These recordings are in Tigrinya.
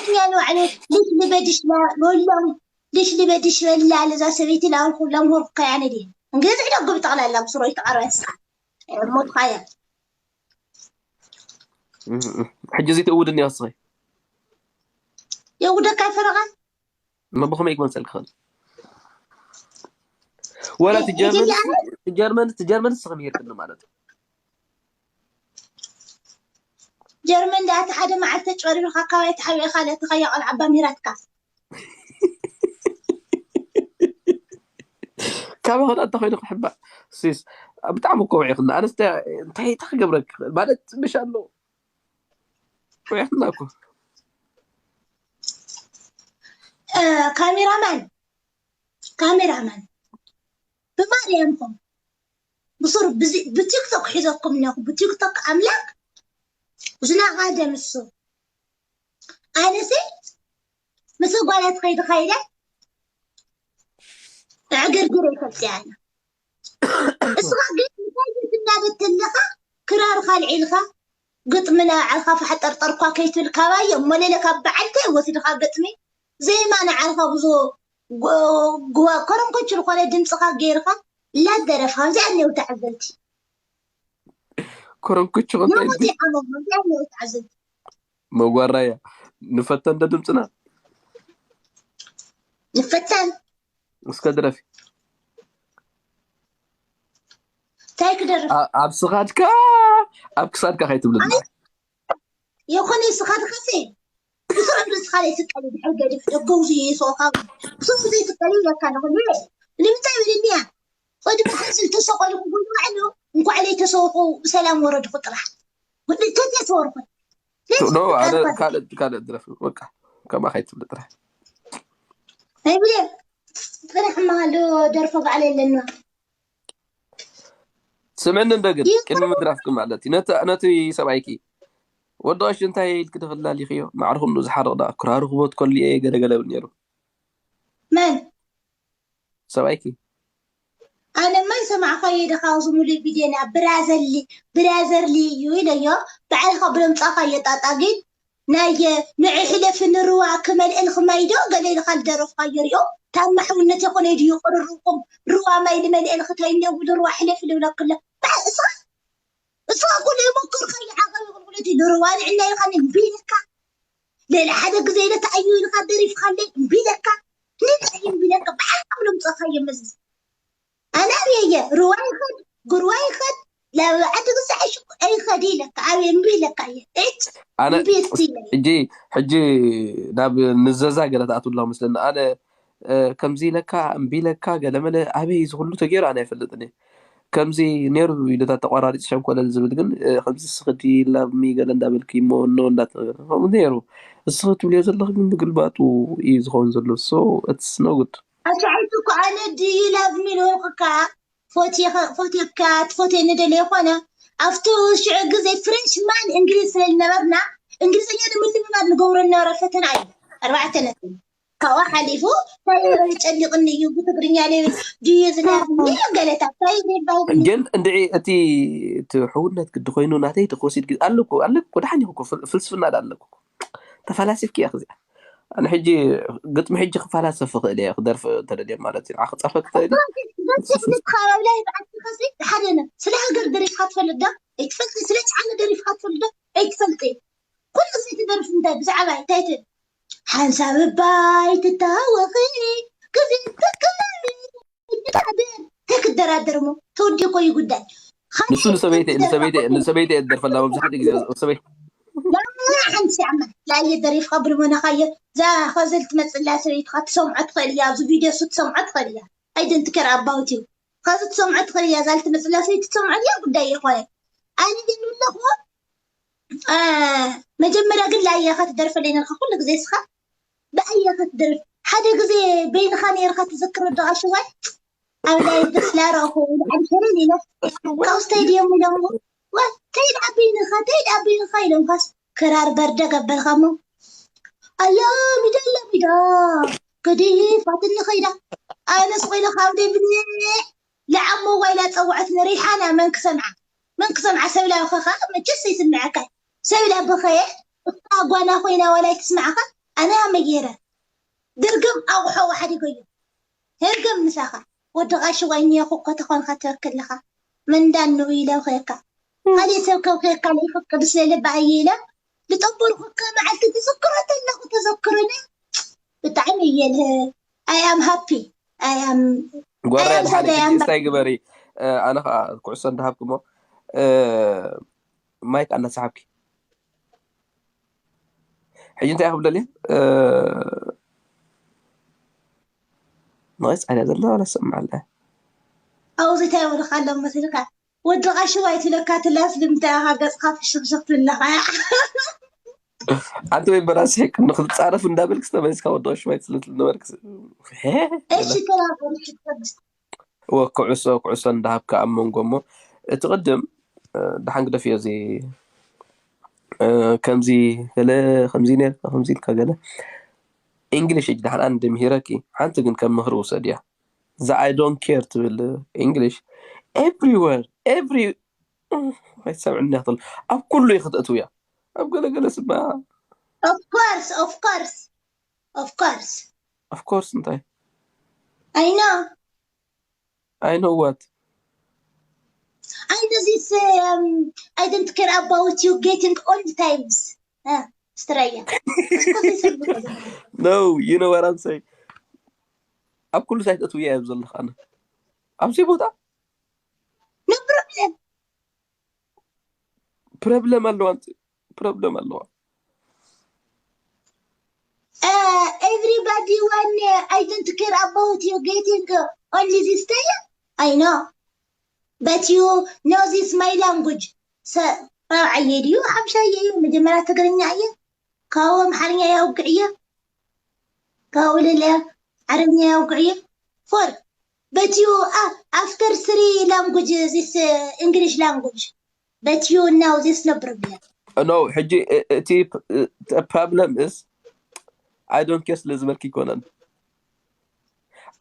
እኛ ንባዕሉ ልሽ ልበድሽ ላ-፣ ወሎም ልሽ ልበድሽ በላ ለዛ ሰበይቲ ላውልኩ ለምሁር ከያነ ድየ። እንግሊዝ ዕደጉ ብጠቕላላ ብስሮይ ተቐርበ ንስኻ። ሞትኻያ። ሕጂ እዚ ትእውድኒ ወስኺ የውደካ ፈረቓ መብኸመይ ክመፀል ክኽእል ወላ እ- ትጀርመን እትሊ ኣነ- ትጀርመን ትጀርመን ስኸም ይሄድክኒ ማለት እዩ ጀርመን ዳ እቲ ሓደ መዓልቲ ተጨሪርካ ካባይ ተሓቢእካ ለትኸያ ቆልዓ ባሚራትካ ካብ ኸዳ እንተኮይኑ ክሕባእ ሲስ ብጣዕሚ እኮ ውዒኽና ኣነስ እንታይ እንታይ ክገብረክ ክኽእል ማለት ትንሽ ኣሎ ውዒኽና እኮ እ፣ ካሜራማን ካሜራማን ብማርያምኩም ብሱር ብዚ- ብቲክቶክ ሒዘኩም እኒኹ ብቲክቶክ ኣምላክ ዝናቓ ደምሱ ኣነሲ ምስ ጓላት ከይድ ኸይደ ዕግርግር ይፈልጥ ያለ እስኻ ግን እንታይ ትናደድ ተለኻ ክራርካ ኣልዒልካ ግጥሚ ንባዕልካ ፋሕጠርጠርኳ ከይትብል ካባየ እሞ ሌለ ካብ በዓልተይ ወሲድካ ግጥሚ ዜማ ንዓልካ ብዙ ጎ- ጎ- ኮረንኮች ዝኾነ ድምፅካ ገይርካ ላደረፍካ ከምዚኣ እኒው ተዓዘብቲ ኮረንኩች ኾንታይ የሞት ይዓመ ከምዚኣ እኒው ተዓዘብቲ መጓራያ ንፈተን ዶ ድምፅና ንፈተን እስከ ድረፊ እንታይ ክደርፍ ኣ- ኣብ ስኻድካ ኣብ ክሳድካ ከይትብልና የኾነ ስኻድካሲ ብስሩ ብስኻ ዘይስቀል ድሕር ገዲፍ ደገው ዝየሶኻ ብስሩ ዘይስቀል ይብለካ ኣለኹ ንምንታይ ይብልኒያ ቅድሚ ሕዚ ዝተሰቀልኩ ጉልባዕ ኣሎ እንኳዕ ለይተሰወኹ ብሰላም ወረድኩ ጥራሕ ተትየተወርኩ ኖ ካልእ ካልእ ድረፍ በቃ ከማ ከይትብል ጥራሕ ኣይብለ ጥራሕ ማሉ ደርፎ ባዕለ ኣለና ስምዕኒ እንዶ ግን ቅድሚ ምድራፍኪ ማለት እዩ ነቲ ነቲ ሰብኣይኪ ወዲ ቀሺ እንታይ ኢልኪ ድኽላሊኽዮ ማዕርኹም ዝሓርቕ ዳ ክራሩ ክቦት ከሉ እየ ገለገለ ብል ነይሩ መን ሰብኣይኪ ኣነማ ይሰማዕካዮ ኢለካ ኣብዚ ሙሉእ ቪድዮና ብራዘርሊ ብራዘርሊ እዩ ኢለዮ ባዕልካ ብለምፃካ እየጣጣ ግን ናይ ንዑ ሕለፊ ንርዋ ክመልእልክ ማይ ዶ ገለ ኢልካ ዝደረፍካዮ ሪኦ ታማሕውነት የኮነ ድዩ ቅርርብኩም ርዋ ማይ ንመልእልክ ተይነቡ ንርዋ ሕለፊ ልብለክለ ባዕል እስኻ እስኻ ኩሉ የመከርካዮ ዓቐቢ ቁልቁለት እዩ ንርዋ ንዕና ኢልካ እምቢ ኢለካ ልዕሊ ሓደ ግዜ ኢለ ተኣዩ ኢልካ ደሪፍካለይ እምቢ ኢለካ ንታይ እምቢ ኢለካ ባዕልካ ብለምፃካዮ መዝዝ ኣነ ኣብየየ ርዋ ይኸድ ጉርዋ ይኸድ ላብ ዓዲ ግዛዕ ሽኩ ኣይኸድ ኢለካ ኣበይ እምቢ ኢለካ እየ እጭ ኣነ እምቢ እስቲ ኢለ ሕጂ ሕጂ ናብ ንዘዛ ገለ ትኣትው ኣለኹ መስለኒ ኣነ እ፣ ከምዚ ኢለካ እምቢ ኢለካ ገለመለ ኣበይ እዚ ኩሉ ተገይሩ ኣነ ኣይፈልጥን እየ ከምዚ ነይሩ ኢሉታት ተቋራሪፅ ሸንኮለል ዝብል ግን እ፣ ከምዚ ስኽዲ ላብሚ ገለ እንዳበልኪ እሞ ኖ እንዳተበለ ከምኡ ነይሩ እስኺ ትብልዮ ዘለኺ ግን ምግልባጡ እዩ ዝኸውን ዘሎ so it's no good ኣሻዓይቱ እኮ ኣነ ድዩ ላቭ ሚ ልበልኩካ ፎቴካ ትፎቴኒ ደለ ይኮነ ኣብቲ ሽዑ ግዜ ፍሬንች ማን እንግሊዝ ስለ ዝነበርና እንግሊዝኛ ንምልምማድ ንገብሮ ዝነበረ ፈተና እዩ ኣርባዕተ ነጥቢ ካብኡ ሓሊፉ ታይ ጨኒቕኒ እዩ ብትግርኛ ድዩ ዝላቭ ሚ ገለታት ታይ ይባል ግን እንድዒ እቲ እቲ ሕውነት ግዲ ኮይኑ ናተይ ተክወሲድ ኣለኩ ኣለኩ ደሓን ይኹ ፍልስፍና ዳ ኣለኩ ተፈላሲፍኪ እያ ክዚኣ ኣነ ሕጂ ግጥሚ ሕጂ ክፈላሰፍ ክእል እየ ክደርፍ እንተደልየ ማለት እዩ ንዓ ክፀርፈክ ትኽእል ትኻባብላ ይብዓትካሲ ሓደ ነ ስለ ሃገር ደሪፍካ ትፈልጥ ዶ ኣይትፈልጥ ስለ ጫነ ደሪፍካ ትፈልጥ ዶ ኣይትፈልጥ ኩሉ ግዜ ትደርፍ እንታይ ብዛዕባ እንታይ ትብል ሓንሳብ እባይ ትታወኺ ግዜ ትክል እንታይ ክትደራደር ሞ ተወዲ እኮ እዩ ጉዳይ ንሱ ንሰበይቲ ንሰበይቲ ንሰበይቲ እየ ዝደርፈላ መብዛሕትኡ ግዜ ሰበይቲ ሓንቲ ዓመት ላየ ደሪፍካ ብልቦናኻዮ እዛ ከዚ ልትመፅላ ሰበይትካ ትሰምዖ ትኽእል እያ ኣብዚ ቪድዮ ሱ ትሰምዖ ትኽእል እያ ኣይደንትከር ኣባውት እዩ ከዚ ትሰምዖ ትኽእል እያ እዛ ልትመፅላ ሰበይቲ ትሰምዖ እያ ጉዳይ ይኾነ ኣነ ግን ኣለኹ መጀመርያ ግን ላየ ኢኻ ትደርፈለይ ነርካ ኩሉ ግዜ እስኻ ብኣየ ኢኻ ትደርፍ ሓደ ግዜ በይንኻ ነርካ ትዝክሮ ዶ ኣሽዋይ ኣብ ላይ ደስ ላረኹ ዓዲ ሸለል ኢለ ካብ ስታድዮም ኢሎሞ ተይድ ዓበይንኻ ተይድ ዓበይንኻ ኢሎምካስ ክራር በርደ ገበልካሞ ኣላ ሚዳ ኣላ ሚዳ ገዲፋትኒ ኸይዳ ኣነስ ኮይነ ካብ ደብኒ ለዓሞ ዋይላ ፀውዐት ንሪሓና መን ክሰምዓ መን ክሰምዓ ሰብላ ብኸኻ መቸስ ይስምዐካ ሰብላ ብኸየ እታ ጓና ኮይና ዋላ ይትስምዓኻ ኣነ ኣመየረ ድርግም ኣቑሖ ዋሕዲ ጎዩ ህርግም ምሳኻ ወዲ ቃሽዋይ እኒኦኹ እኮ ተኾንካ ትበክልኻ ምንዳን ንኡ ኢለውኸካ ካልእ ሰብ ከውከካ ለይፈቅድ ስለልባ እየ ኢለ ዝጠበርኩካ መዓልቲ ትዝክሮ ተለኹ ተዘክሩኒ ብጣዕሚ እየ I am happy I am ጓራይ ኣያም ኣድሓኒ ሰበይ ሕጂ ኣምባ- እንታይ ግበሪ? እ፣ ኣነ ከዓ ኩዕሶ እንዳሃብክሞ እ፣ ማይክ ኣናሰሓብኪ ሕጂ እንታይ ክብለል እየ? እ፣ መቐስ ዓድያ ዘሎ ኣላ ሰምዓለ። ኣብዚ እንታይ ይብልካ ኣሎ መስልካ ወዲ ቃሽዋይ ትለካ ትላስ ልምንታይ ኢኻ ገፅካ ፍሽኽሽኽ ትብለኻ ኣንቲ ወይ በራሲ ንክትፃረፍ እንዳበልክ ዝተመሊስካ ወዲ ቃሽዋይ ትልት ነበርክ። እሺ ተባበሩ እሺ ትፈልጥ ወ ኩዕሶ ኩዕሶ እንዳሃብካ ኣብ መንጎ እሞ እቲ ቅድም እ፣ ደሓን ግደፍዮ እዚ እ፣ ከምዚ ገለ ከምዚ ነርካ ከምዚ ኢልካ ገለ እንግሊሽ እጅ ደሓን ኣንድ ምሂረኪ ሓንቲ ግን ከም ምኽሪ ውሰድያ እዛ I don't care ትብል እንግሊሽ everywhere every ኣይትሰምዕኒ ክትል ኣብ ኩሉ እዩ ክትእትውያ ኣብ ገለገለ ስባ of course of course of course of course እንታይ I know I know what I know this um, I don't care about you getting old times uh, Australia no you know what I'm saying ኣብ ኩሉ ሳይት እትውያ እዮም ዘለኻ ኣነ ኣብዚ ቦታ no problem problem ኣለዋ problem ኣለዋ uh, everybody one uh, I don't care about you getting uh, only this time I know but you know this my language ራብዓየ ድዩ ሓምሻየ እዩ መጀመርያ ትግርኛ እየ ካብኡ ኣምሓርኛ የውግዕ እየ ካብኡ ልለ ዓረብኛ የውግዕ እየ four but you uh, after three language this uh, English language but you know this no problem no ሕጂ እቲ problem is I don't care ስለ ዝበልክ ይኮነን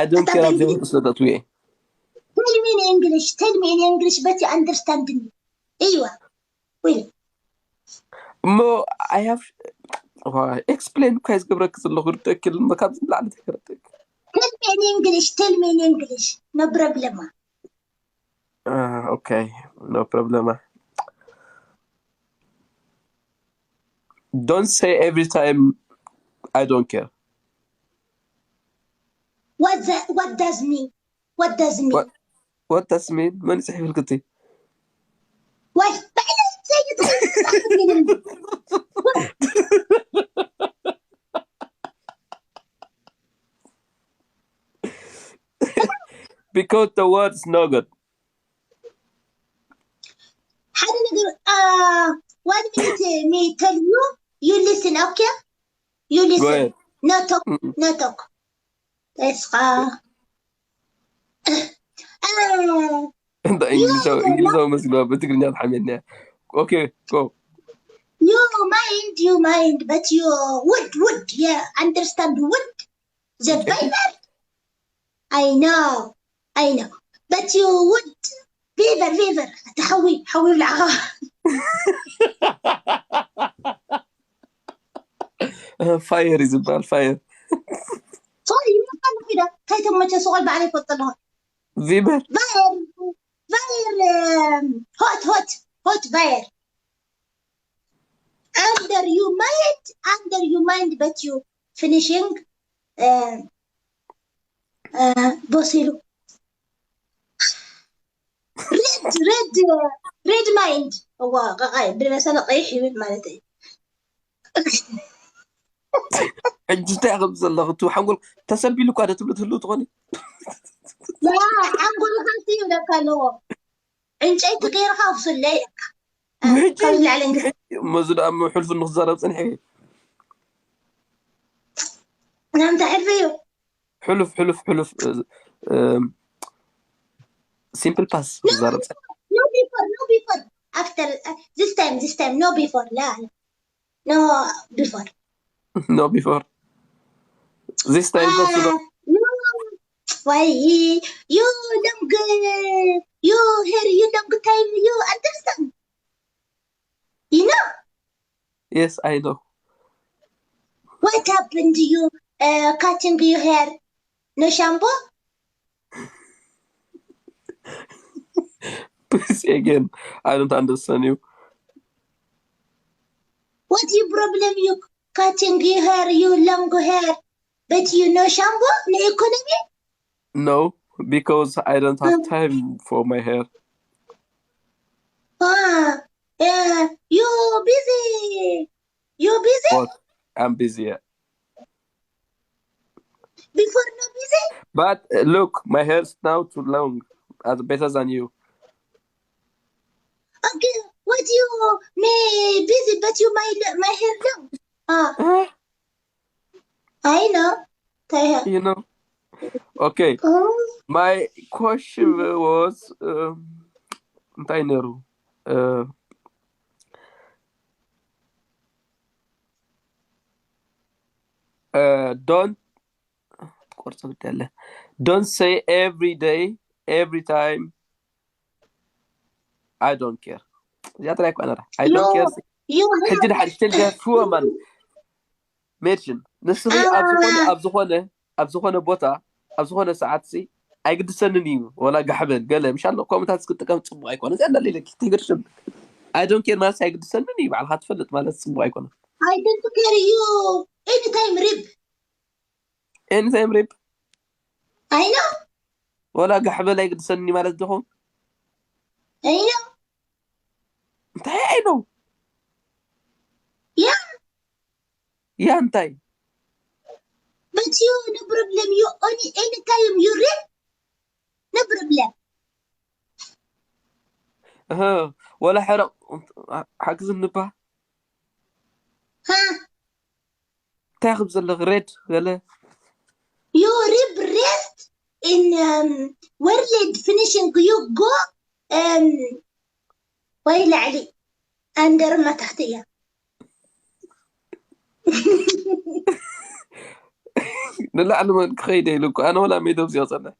I don't care ኣብ ዘይወጡ ስለ ተትውየ tell me in English tell me in English but you understand me እይዋ ወይ እሞ I have explain እኳ ዝገብረክ ዘለኹ ርደክል ካብዚ ንላዕሊ ተከረደክ tell me in English tell me in English no problem okay no problem don't say every time I don't care what the, what does mean what does mean what, what does mean መን ይፅሒፍልክቲ ወይ ብዕለይ ዘይትኽእል because the word is no good ሓደ ነገር uh, one minute me tell you you listen okay you Go listen ahead. no talk Mm-mm. no talk እስኻ እንግሊዛዊ እንግሊዛዊ መስግባ ብትግርኛ ተሓሚድና okay go you mind you mind but you would would yeah understand would the better I know I know but you would fever fever ተሓዊ ሓዊ ብላዕኻ fire እዩ ዝበሃል fire sorry ይመጣ ዶ እንታይ ተመቸ ሱቆል ባዕለ ይፈልጥ ኣለኹ viber fire fire hot hot hot fire under you mind under you mind but you finishing uh, uh, በሲሉ red red red mind እዋ ቀቃይ ብመሰለ ቀይሕ ይብል ማለት እዩ ሕጂ እንታይ ከም ዘለኹ እቲ ሓንጎል ተሰቢሉ እኳ ዶ ትብሉ ትህልው ትኾኒ ሓንጎልካ ይብለካ ኣለዎ ዕንጨይቲ ገይርካ ኣብሱለ ኢልካ ሕጂ ካብ ላዕሊ እንግዲህ መዚ ደኣ ሕልፉ ንክዛረብ ፅንሐ ናምታ ሕልፊ እዩ ሕሉፍ ሕሉፍ ሕሉፍ simple past ክዛረብ ፅንሐ no before no before after uh, this time this time no before لا no before no before this time ተስዶ Ah, no. Why you long uh, you here you long time you understand you know yes I know What happened to you? Uh, cutting your hair? No shampoo? Please again, I don't understand you. What your problem? You cutting your hair, you long hair, but you no shampoo, no economy? No, because I don't have time for my hair. Ah, yeah, you busy. You busy? But I'm busy. Yeah. Before no busy? But uh, look, my hair's now too long. As better than you. Okay, what you me busy, but you my my hair long. Ah, Eh, I know. Tell her. you know. Okay. Oh, My question was um, እንታይ ነሩ? Uh, uh, don't ቆርጾ ግድ ያለ. Don't say every day, every time. I don't care. እዚኣ ጥራይ እኳ ነራ። I don't care. You ሕጂ ድሓር ሽተልጋ ፍወ ማን ሜድሽን ንስኺ ኣብ ዝኾነ ኣብ ዝኾነ ኣብ ዝኾነ ቦታ ኣብ ዝኾነ ሰዓት ሲ ኣይግድሰንን እዩ። ወላ ጋሕበል ገለ ምሻሎ ኮመታት ክትጥቀም ጽቡቅ ኣይኮነ። እዚኣ እንዳለ ኢለኪ ትግርሽም። I don't care ማለት ኣይግድሰንን እዩ። ባዕልካ ትፈልጥ ማለት ጽቡቅ ኣይኮነ። I don't care you anytime rip. Anytime rip. I know. ወላ ጋሕበል ኣይግድሰንን እዩ ማለት ዲኹም? I know. እንታይ ኣይ ነው? Yeah. ያ እንታይ? But you no problem. You only anytime you rip. No problem. እህ፣ ወላ ሕረቕ ሓግዝኒ እባ። Huh? እንታይ ክብ ዘለኽ ሬድ ገለ You rip rest in um, world finishing. You go um, ወይ ላዕሊ under ማ ታሕቲ እያ። ንላዕሊ መን ክኸይደ ኢሉ እኮ ኣነ ወላ ሜዶብ እዚኦ ጸንሕ